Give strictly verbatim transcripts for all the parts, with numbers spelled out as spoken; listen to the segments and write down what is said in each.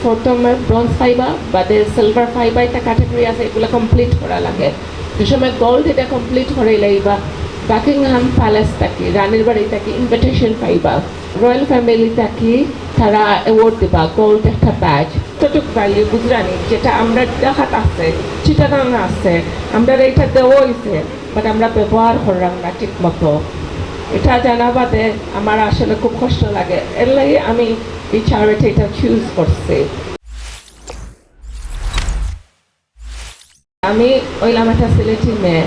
প্রথমে ব্রোঞ্জ পাইবা, বাদে সিলভার পাইবা, একটা ক্যাটাগরি আছে, এগুলা কমপ্লিট করা লাগে। যে সময় গোল্ড এটা কমপ্লিট করাইলাইবা, বাকিংহাম প্যালেস থাকি, রানীর বাড়ি থাকি ইনভিটেশন পাইবা, রয়্যাল ফ্যামিলি থাকি তারা অ্যাওয়ার্ড দিবা, গোল্ড একটা ব্যাজ। কতটুক ভ্যালু বুঝরানি, যেটা আমরা ঢাকাত আছে, চিটাগাং আছে, আমরা এটা দেওয়া হইছে, বাট আমরা ব্যবহার করলাম না ঠিক মতো। এটা জানা বাদে আমার আসলে খুব কষ্ট লাগে, এর লাগি আমি এই চ্যারিটি এটা চুজ করছি। আমি অইলাম একটা সিলেটি মেয়ে,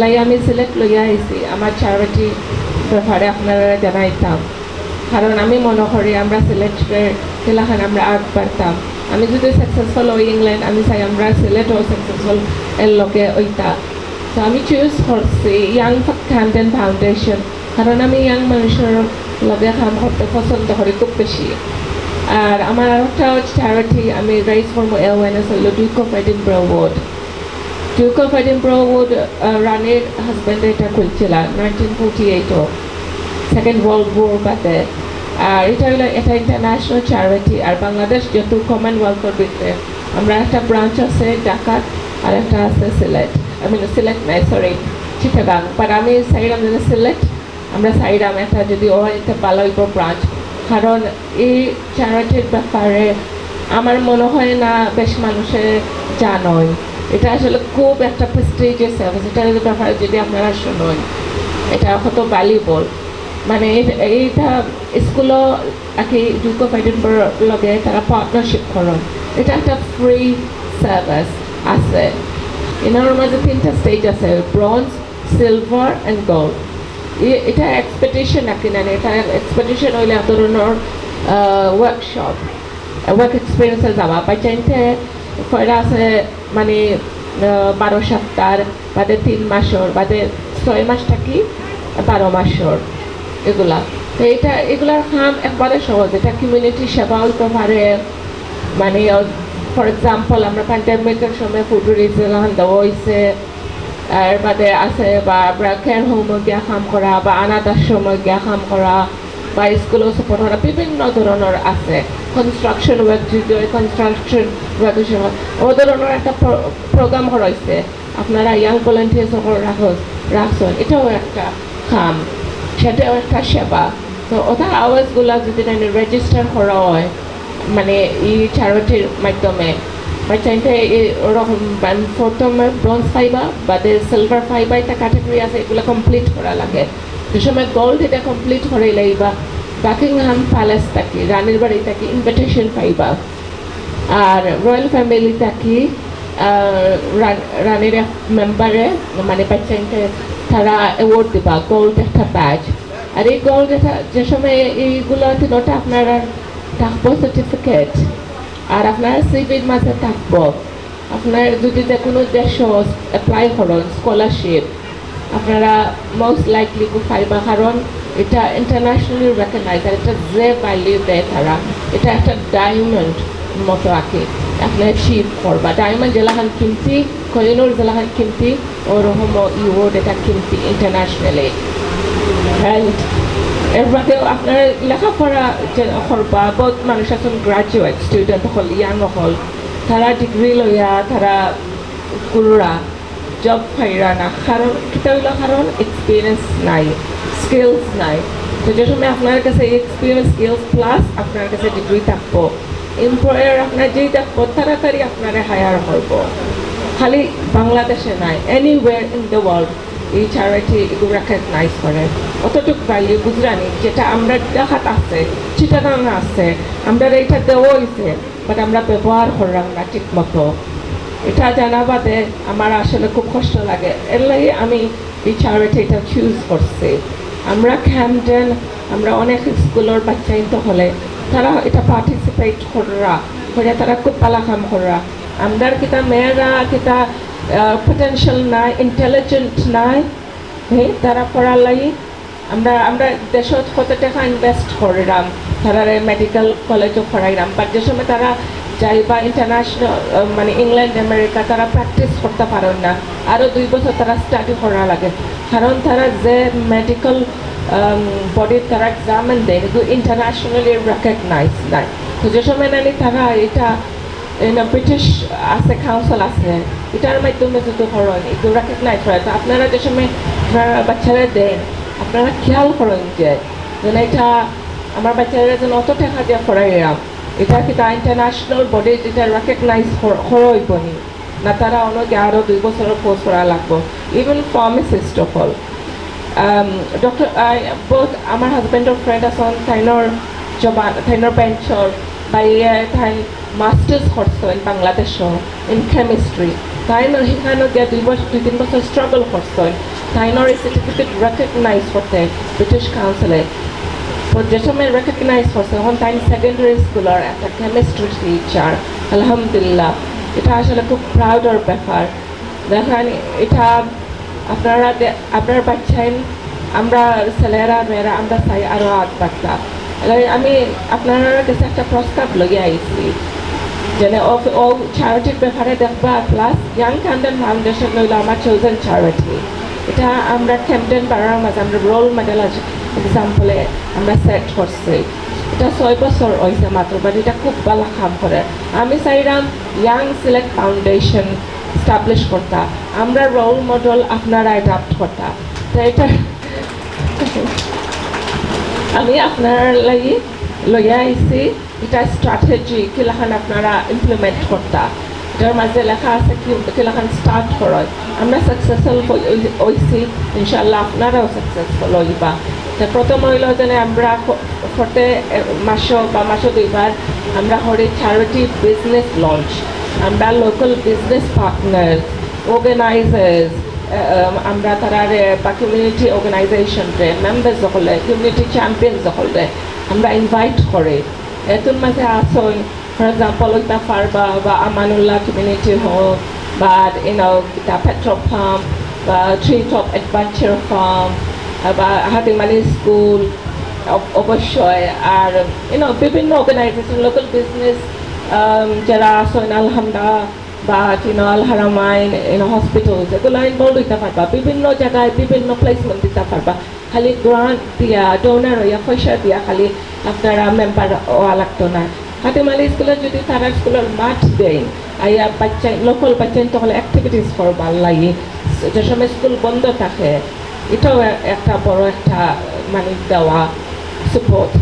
লাই আমি সিলেট লইয়া আইছি আমার চ্যারিটি ব্যাপারে আপনারা জানাইতাম, কারণ আমি মনে করি আমরা সিলেটে গেলাখান আমরা আগ বাড়তাম। আমি যদি সাকসেসফুল হই ইংল্যান্ড, আমি চাই আমরা সিলেটও সাকসেসফুল এর লগে হইতা। তো আমি চুজ করছি ইয়াং ক্যামডেন ফাউন্ডেশন, কারণ আমি ইয়াং মানুষের লগে কাম করতে পছন্দ করি খুব বেশি। আর আমার আরেকটা চ্যারিটি আমি রেইজ করবো অ্যাওয়ারনেস হইল Duke of Edinburgh award. Duke of Edinburgh award রানীর হাজব্যান্ডে এটা খুলছিল নাইনটিন ফোরটি এইটও, সেকেন্ড ওয়ার্ল্ড ওয়ার বাদে। আর এটা হলো, এটা ইন্টারন্যাশনাল চ্যারিটি। আর বাংলাদেশ যেহেতু কমনওয়েলথের ভিতরে, আমরা একটা ব্রাঞ্চ আছে ঢাকাত, আর একটা আছে সিলেট, আমি সিলেট নাই, সরি, চিটাগাং। বাট আমি চাইলাম যে সিলেট, আমরা চাইলাম এটা যদি হয়, এটা ভালো হইব ব্রাঞ্চ, কারণ এই চ্যারিটির ব্যাপারে আমার মনে হয় না বেশ মানুষে জানয়। এটা আসলে খুব একটা প্রেস্টিজিয়াস সার্ভিস, এটার ব্যাপারে যদি আপনারা শুনইন, এটা কত ভ্যালুবল। মানে এই- এইটা স্কুলও আর কি ডিউক অফ এডিনবরার লগে তারা পার্টনারশিপ করেন। এটা একটা ফ্রি সার্ভিস আছে। এনার মাঝে তিনটা স্টেজ আছে, ব্রোঞ্জ, সিলভার অ্যান্ড গোল্ড। এটা এক্সপেডিশন নাকি না, এটা এক্সপেডিশন হইলে এক ধরনের ওয়ার্কশপ, ওয়ার্ক এক্সপিরিয়েন্সে যাওয়া। বাচ্চাইন্তে পয়লা আছে মানে আহ, বারো সপ্তাহ, বাদে তিন মাসর, বাদে ছয় মাস থাকি বারো মাসর এগুলা। তো এটা, এগুলার কাম একবারে সহজ, এটা কমিউনিটি সেবা হইতে পারে। মানে ফর এক্সাম্পল, আমরা প্যান্ডেমিকের সময় ফুড রিলিফ যেলাখান দেওয়া হয়েছে, এর বাদে আছে বা আমরা কেয়ার হোমে গিয়া কাম করা বা অনাথ আশ্রমে গিয়া কাম করা বা স্কুলও সাপোর্ট করা, বিভিন্ন ধরনের আছে। কনস্ট্রাকশন ওয়ার্ক যদি হয়, কনস্ট্রাকশন ওয়ার্ক হিসেবে ও ধরনের একটা প্রোগ্রাম করা হয়েছে। আপনারা ইয়াং ভলেন্টিয়ার্স সকল রাখো, রাখছেন, এটাও একটা কাম, সেটাও একটা সেবা। তো ওটার আওয়ার্সগুলা যদি মানে রেজিস্টার করা হয়, মানে এই চ্যারিটির মাধ্যমে, বাচ্চাইন্তে এই ওরকম বা-, প্রথমে ব্রোঞ্জ পাইবা, বাদে সিলভার পাইবা, একটা ক্যাটাগরি আছে, এগুলো কমপ্লিট করা লাগে। যে সময় গোল্ড এটা কমপ্লিট করাইলাইবা, বাকিংহাম প্যালেস থাকি, রানীর বাড়ি থাকি ইনভিটেশন পাইবা। আর রয়্যাল ফ্যামিলি থাকি আহ, রান- রানীর এক মেম্বারে, মানে বাচ্চাইন্তে তারা অ্যাওয়ার্ড দিবা, গোল্ড একটা ব্যাজ। আর এই গোল্ড এটা যে সময় এইগুলো তিনটা আপনারা থাকবো সার্টিফিকেট, আর আপনারা সিভির মাঝে থাকবো। আপনারা যদি যে কোনো দেশও অ্যাপ্লাই করেন স্কলারশিপ, আপনারা মোস্ট লাইকলি পাইবা, কারণ এটা ইন্টারন্যাশনালি রেকগনাইজ। আর এটা যে ভ্যালু দেয় তারা, এটা একটা ডায়মন্ড মতো আর কি। আপনি অ্যাচিভ করবা ডায়মন্ড যেলাখান কিমতি, কোহিনূর যেলাখান কিমতি, ওরকম অ্যাওয়ার্ড এটা কিমতি ইন্টারন্যাশনালি। অ্যান্ড এর বাদেও আপনারা লেখাপড়া যে করবা, বহুত মানুষ আছেন গ্রাজুয়েট স্টুডেন্ট হকল, ইয়াং হকল, তারা ডিগ্রি লইয়া তারা কুররা জব পাইরা না, কারণ কিতা হইল, কারণ এক্সপিরিয়েন্স নাই, স্কিলস নাই। তো যে সময় আপনার কাছে এক্সপিরিয়েন্স, স্কিলস প্লাস আপনার কাছে ডিগ্রি থাকবো, এমপ্লয়ার আপনার যেই থাকবো তাড়াতাড়ি আপনারে হায়ার করবো। খালি বাংলাদেশে নাই, এনিওয়্যার ইন দ্য ওয়ার্ল্ড এই চ্যারিটি এগুলো রেকগনাইজ করে। অতটুক ভ্যালু বুঝরানি, যেটা আমরা ঢাকাত আছে, চিটাগাং আছে, আমরা এটা দেওয়া হইছে, বাট আমরা ব্যবহার করলাম না ঠিক মতো। এটা জানা বাদে আমার আসলে খুব কষ্ট লাগে, এর লাগি আমি এই চ্যারিটি এটা চুজ করছি। আমরা ক্যামডেন, আমরা অনেক স্কুলের বাচ্চাইন্তে হকলে তারা এটা পার্টিসিপেট কররা, করে তারা খুব ভালা কাম কররা। আমরার কিতা মেয়েরা কিতা পটেনশিয়াল নাই, ইন্টেলিজেন্ট নাই, হ্যাঁ, তারা পড়ার লাগি আমরা, আমরা দেশত কত টাকা ইনভেস্ট করলাম, তারারে মেডিকেল কলেজও পড়াইলাম, বাট যে সময় তারা যাইবা ইন্টারন্যাশনাল, মানে ইংল্যান্ড, আমেরিকা, তারা প্র্যাকটিস করতে পারেন না। আরও দুই বছর তারা স্টাডি করা লাগে, কারণ তারা যে মেডিকেল বডির তারা এক্সামিন দেয়, কিন্তু ইন্টারন্যাশনালি রেকগনাইজ নাই। তো যে সময় নানি তারা এটা, এই না, ব্রিটিশ আছে, কাউন্সিল আছে, এটার মাধ্যমে যদি করেন, একটু রেকগনাইজ করে, তো আপনারা যে সময় আপনারা বাচ্চারা দেন, আপনারা খেয়াল করেন যে যেন এটা আমার বাচ্চারা যেন অত টাকা দিয়ে পড়াইলাম, এটা কিন্তু ইন্টারন্যাশনাল বডি যেটা রেকগনাইজ করা হইব নি, না তারা অনেকে আরও দুই বছরের কোর্স করা লাগবো, ইভেন ফার্মাসিস্ট অকল। ডক্টর, বহুত আমার হাজব্যান্ডর ফ্রেন্ড আছেন, তাইনর জবান, তাইনর বেঞ্চর বাইরে তাই মাস্টার্স করছেন বাংলাদেশও ইন কেমিস্ট্রি। তাই না, সেখানে গিয়া দুই বছর, দুই তিন বছর স্ট্রাগল করছেন। তাই নর এই সার্টিফিকেট রেকগনাইজ করতে ব্রিটিশ কাউন্সিলে। তো যে সময় রেকগনাইজ করছে, তখন তাই সেকেন্ডারি স্কুলের একটা কেমিস্ট্রি টিচার। আলহামদুলিল্লাহ, এটা আসলে খুব প্রাউডের ব্যাপার। দেখেন, এটা আপনারা দে-, আপনার বাচ্চাইন, আমরা ছেলেরা মেয়েরা আমরা চাই আরও আগ বাড়তা। এর লাগি আমি আপনার কাছে একটা প্রস্তাব লইয়া আইছি, যেন ও, ও চ্যারিটির ব্যাপারে দেখবা, প্লাস ইয়াং ক্যান্ডেল ফাউন্ডেশন হইল আমার চোজেন চ্যারিটি। এটা আমরা ক্যাম্পডেন পাড়ার মাঝে আমরা রোল মডেল আছে, এক্সাম্পলে আমরা সেট করছি। এটা ছয় বছর হয়েছে মাত্র, বাট এটা খুব ভালো কাম করে। আমি চাইলাম ইয়াং সিলেট ফাউন্ডেশন এস্টাবলিশ করতা, আমরা রোল মডেল আপনারা অ্যাডাপ্ট করতা। তো এটা আমি আপনার লাগি লইয়া আইছি, এটা স্ট্র্যাটেজি কিলাখান আপনারা ইমপ্লিমেন্ট করতা। এটার মাঝে লেখা আছে কি, কিলাখান স্টার্ট করো। আমরা সাকসেসফুল হইছি, ইনশাআল্লাহ আপনারাও সাকসেসফুল হইবা। তো প্রথম হইল যে আমরা ক-, করতে, এ, মাসো বা মাসো দুইবার আমরা করি চ্যারিটি বিজনেস লঞ্চ। আমরা লোকাল বিজনেস পার্টনার, অর্গানাইজার্স, আমরা তারারে বা কমিউনিটি অর্গানাইজেশনরে, মেম্বার্স সকলে, কমিউনিটি চ্যাম্পিয়ন সকলে আমরা ইনভাইট করি। এতুর মাঝে আছইন, ফর এক্সাম্পল, ওইটা ফারবা বা আমানুল্লাহ কমিউনিটি হোম, বা ইউনো, কিতা পেট্রো ফার্ম, বা ট্রি টপ অ্যাডভেঞ্চার ফার্ম, বা হাতিমালি স্কুল, অব-, অবশ্যই। আর ইউনো, বিভিন্ন অর্গানাইজেশন, লোকাল বিজনেস, যারা আছইন, আলহামদা বা ইউনো, আল হারামাইন, ইউনো, হসপিটালস, এগুলো ইনভলভ হইতে পারবা। বিভিন্ন জায়গায় বিভিন্ন প্লেসমেন্ট দিতে পারবা। খালি গ্রান্ট দিয়া, ডোনার হইয়া, পয়সা দিয়া খালি আপনারা মেম্বার হওয়া লাগতো না। হাতিমালি স্কুলে যদি তারা স্কুলের মাঠ দেয়, আইয়া বাচ্চা, লোকাল বাচ্চা তখন অ্যাক্টিভিটিস করবার লাগি, যে সময় স্কুল বন্ধ থাকে, এটাও এ-, একটা বড় একটা, মানে, দেওয়া সাপোর্ট।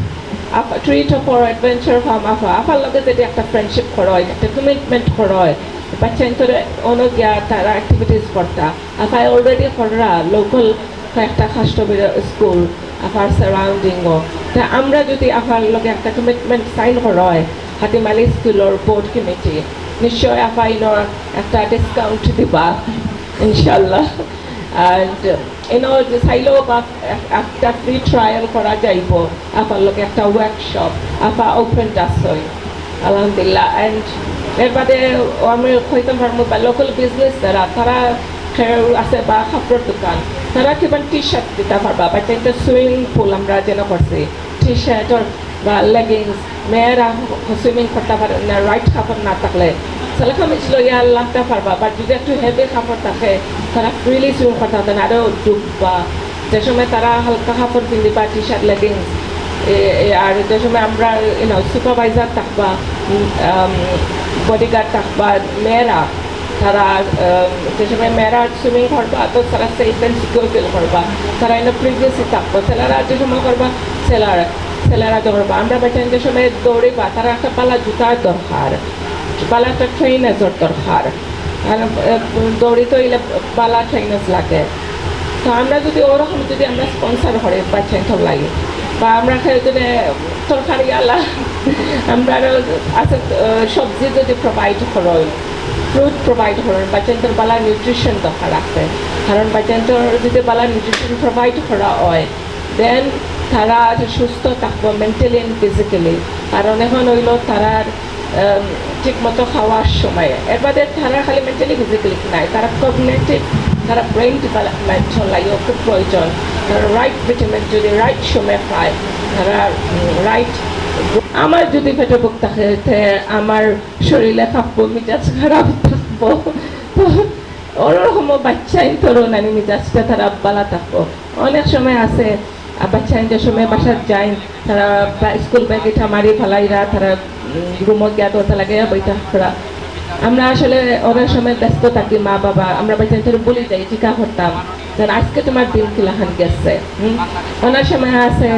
আফা, tree top or adventure farm আফা, আফার লগে যদি একটা ফ্রেন্ডশিপ করা হয়, একটা কমিটমেন্ট করা হয়, বাচ্চা ইন্তরে অনো গিয়া তারা অ্যাক্টিভিটিস করতা। আফা অলরেডি কররা লোকাল কয়েকটা কাস্টমার স্কুল, আফার সারাউন্ডিংও। তা আমরা যদি আফার লগে একটা কমিটমেন্ট সাইন করা হয়, হাতিমালি স্কুলের বোর্ড কমিটি, নিশ্চয় আফা ইনোর একটা ডিসকাউন্ট দিবা, ইনশাল্লাহ। And ইনো যে চাইলেও বা এক-, একটা ফ্রি ট্রায়াল করা যাইব, আফার লগে একটা ওয়ার্কশপ, আফা ওপেন ডাস হয়, আলহামদুলিল্লাহ। And এর বাদে আমি কইতাম পারবো বা লোকাল বিজনেস যারা, তারা কেউ আছে বা কাপড়ের দোকান, তারা কিমান টি শার্ট দিতে পারবা, বা একটা সুইমিং পুল আমরা যেন করছি, টি শার্ট বা লেগিংস, মেয়েরা সুইমিং করতে পারে না, রাইট কাপড় না থাকলে সেলা কামিজ লইয়া লাগতে পারবা, বাট যদি একটু হেভি কাপড় থাকে, তারা ফ্রিলি সুইমিং করতে পারে না, আরও ডুববা। যে সময় তারা হালকা কাপড় পিন্দিবা, টি শার্ট, লেগিংস, আর যে সময় আমরা, ইউনো, সুপারভাইজার থাকবা, বডিগার্ড থাকবা, মেয়েরা তারা, আম, যে সময় মেয়েরা সুইমিং করবা, তো তারা সেফ অ্যান্ড সিকিউর ফিল করবা। তারা ইনো প্রিভিয়াসলি থাকবো, ছেলেরা যে সময় করবা, ছেলেরা, ছেলেরা দৌড়বা। আমরা বাচ্চা যে সময় দৌড়িবা, তারা একটা ভালা জুতার দরকার, ভালা একটা ট্রেইনার্সের দরকার। আর, আহ, দৌড়িতে হইলে ভালা ট্রেইনার্স লাগে। তো আমরা যদি ওরকম যদি আমরা স্পন্সর করি বাচ্চাইন্তর লাগি, বা আমরা কেউ যদি তরকারি আলা, আমরা আরো আছে, আহ, সবজি যদি প্রোভাইড করো, ফ্রুট প্রোভাইড করো, বাচ্চাইন্তর ভালা নিউট্রিশন দরকার আছে। কারণ বাচ্চাইন্তর যদি ভালা নিউট্রিশন প্রোভাইড করা হয়, দেন তারা সুস্থ থাকবো মেন্টালি অ্যান্ড ফিজিক্যালি। কারণ এখন হইল তারার, আম, ঠিক মতো খাওয়ার সময়, এর বাদে তারা খালি মেন্টালি ফিজিক্যালি নাই, তারা কগনিটিভ, তারা ব্রেন ডেভেলপমেন্ট লাগিও খুব প্রয়োজন। তারা রাইট ভিটামিন যদি রাইট সময় পায়, তারা, উম, রাইট। আমার যদি পেটে ভোক থাকে, তে আমার শরীরে থাকবো, মিজাজ খারাপ থাকবো। তো ওরকমও বাচ্চাইন্তরও নানি মিজাজটা তারা ভালা থাকবো। অনেক সময় আছে, আহ, বাচ্চাইন যে সময় বাসাত যাইন, তারা বা-, স্কুল ব্যাগ ইটা মারি ফালাইরা, তারা রুমো গিয়া দরজা লাগাইয়া বইতা করা। আমরা আসলে অনেক সময় ব্যস্ত থাকি, মা বাবা, আমরা বাচ্চাইন্তরে ভুলি যাই, জিকা করতাম, যেন আজকে তোমার দিন কিলাখান গেছে। হুম? অনেক সময় আছে,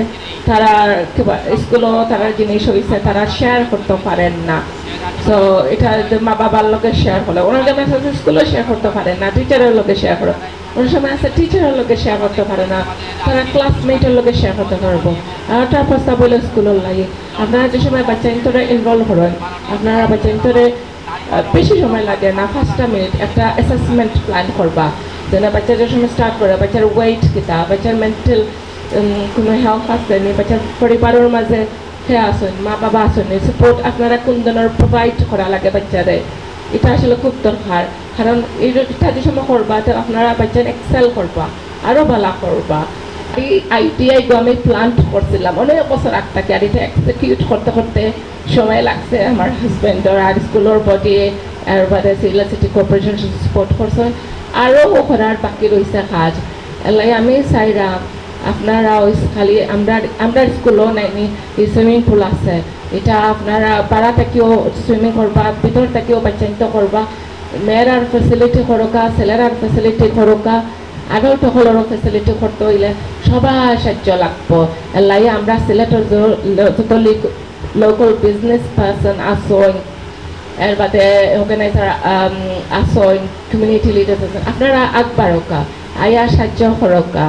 তারা কিবা স্কুলো তারা জিনিস হইছে, তারা শেয়ার করতে পারেন না। তো এটা যে মা বাবার লগে শেয়ার করলে, অনেক সময় আছে স্কুলো শেয়ার করতে পারেন না, টিচারের লগে শেয়ার করে। অনেক সময় আছে টিচারের লগে শেয়ার করতে পারে না, তারা ক্লাসমেটের লগে শেয়ার করতে পারবো। আর একটা প্রস্তাব হইলো স্কুলের লাগি, আপনারা যে সময় বাচ্চাইন্তরে এনরোল করেন, আপনারা বাচ্চাইন্তরে, আহ, বেশি সময় লাগে না, পাঁচটা মিনিট একটা অ্যাসেসমেন্ট প্ল্যান করবা, যেন বাচ্চা যে সময় স্টার্ট করে, বাচ্চার ওয়েট কিতা, বাচ্চার মেন্টাল কোনো হেলথ আছে নি, বাচ্চার পরিবারের মাঝে কে আছেন, মা বাবা আছেন, সাপোর্ট আপনারা কোন ধরনের প্রোভাইড করা লাগে বাচ্চারে, এটা আসলে খুব দরকার। কারণ এটা যে সময় করবা, তো আপনারা বাচ্চা এক্সেল করবা, আরো ভালো করবা। এই আইডিয়া এগু আমি প্ল্যান করছিলাম অনেক বছর আগ থাকি, আর এটা এক্সিকিউট করতে করতে সময় লাগছে আমার হাজবেন্ডর, আর স্কুলের বডি, আর বাদে সিলেট সিটি কর্পোরেশন সাপোর্ট করছেন, আরো করার বাকি রইছে কাজ। এলাই আমি চাইরাম আপনারা ওই খালি আমরা, আমরা স্কুলও নাইনি, এই সুইমিং পুল আছে, এটা আপনারা বারা থাকিও সুইমিং করবা, ভিতর থাকিও বাচ্চাইন্ত করবা, মেয়েরার ফেসিলিটি করোকা, ছেলেরার ফেসিলিটি করোকা, অ্যাডাল্ট হকলরও ফেসিলিটি করতে হইলে সবার সাহায্য লাগবো। এলাই আমরা সিলেটর য-, ল-, যত লোকাল বিজনেস পারসন আছইন, এর বাদে অর্গানাইজার আছইন, কমিউনিটি লিডার্স আছইন, আপনারা আগবাড়োকা, আয়া সাহায্য করোকা।